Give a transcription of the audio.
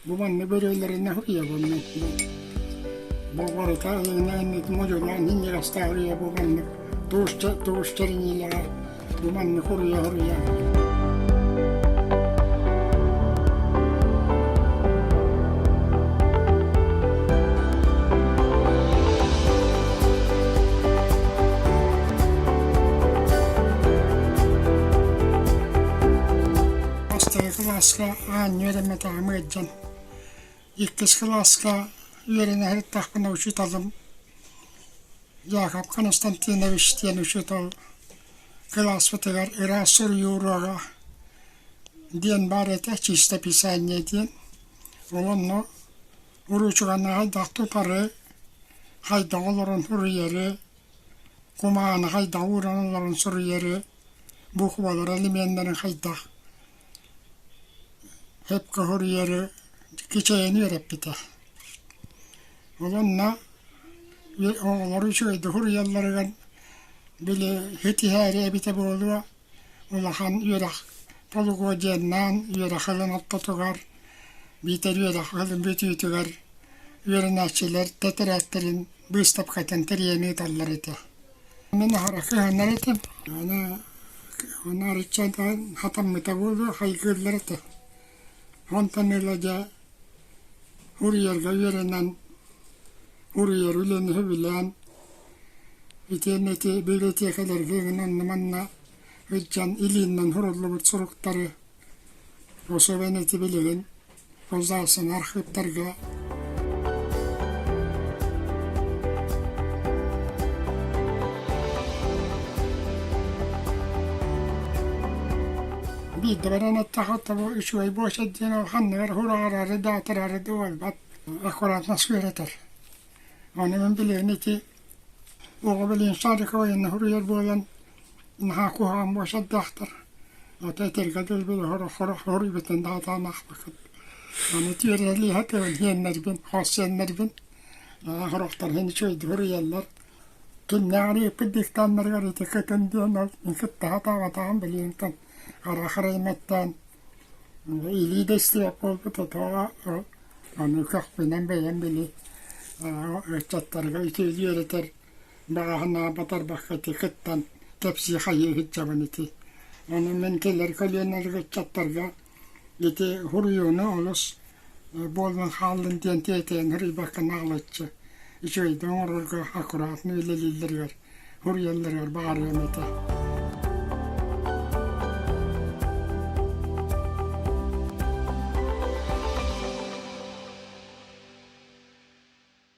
Бу манна бөрөлөрүнэ суруйабын мин. Бу барыта модьулаан минньигэстээх уруйа бу маннык туус чэриниилэҕэ бу маннык уруйа уруйа. Бастакы кылааска аанньа үөрэммэтэҕим ыалдьан, иккис кылааска үөрэнэ сырыттахпына учууталым Яков Константинович диэн учуутал кылааспытыгар ыраас суруйуу уруога диэн баар этэ, чистописание диэн. Ол онно уруучуканы хайдах тутары, хайдах олорон суруйары, кумааны хайдах ууран олорон суруйары, буквалар элеменнэрин хайдах сөпкө суруйары кичэйэн үөрэппитэ. Ол онно оҕолор үчүгэйдик суруйалларыгар били ситиһээри эбитэ буолуо, улахан үөрэх полугодиеннаан үөрэх ылын ортотугар биитэр үөрэх ылын бүтүүтүгэр үөрэнээччилэр тэтэрээттэрин быыстапкатын тэрийэн ыыталлар этэ. Мин аһара кыһанар этим. Аны аны арычча хатаммыта буолуо хайгыыллар этэ. Онтон ыла дьэ уруйарга үөрэнэн, уруйар үлэни сөбүлээн, итиэннэ ити библиотекаларга игин онно-манна сылдьан илиинэн суруллубут суруктары особенно ити билигин Государственнай архыыптарга Биирдэ баран эттэххэ тобу үчүгэй буочар диэн ол ханныгар хураҕарары да атырары да буолбат аккуратно үөрэтэр. Ону мин билигин ити оҕо билигин садиковайны суруйар буолан наһаа куһаҕан буочардаахтар. Ото этэргэ дылы били сорох суруйбутун да сатаан аахпаккын. Аны түөрэлииһэ тыгын сиэннэрбин, хос сиэннэрбин сорохтор син үчүгэйдик суруйаллар. Кимнээҕэр ыыппыт диктаннарыгар ити кытын диэн ол мин кытта сатаабатаҕым билигин харах-харайматтаан илии да истибэт буолбут отоҕо ону көхпүнэн бэйэм били ыччаттарга үтүөлүү үөрэтэр баҕа санаа батарбакка ити кыттан кэпсии хайыы сылдьабын ити. Ону мин кэлэр көлүөнэлэр ыччаттарга ити суруйууну олус буолан хааллын диэн тиэтэйэн суруйбакка наҕылыччы үчүгэйдик оҥорорго аккуратно үлэлииллэригэр суруйалларыгар баҕарыам этэ.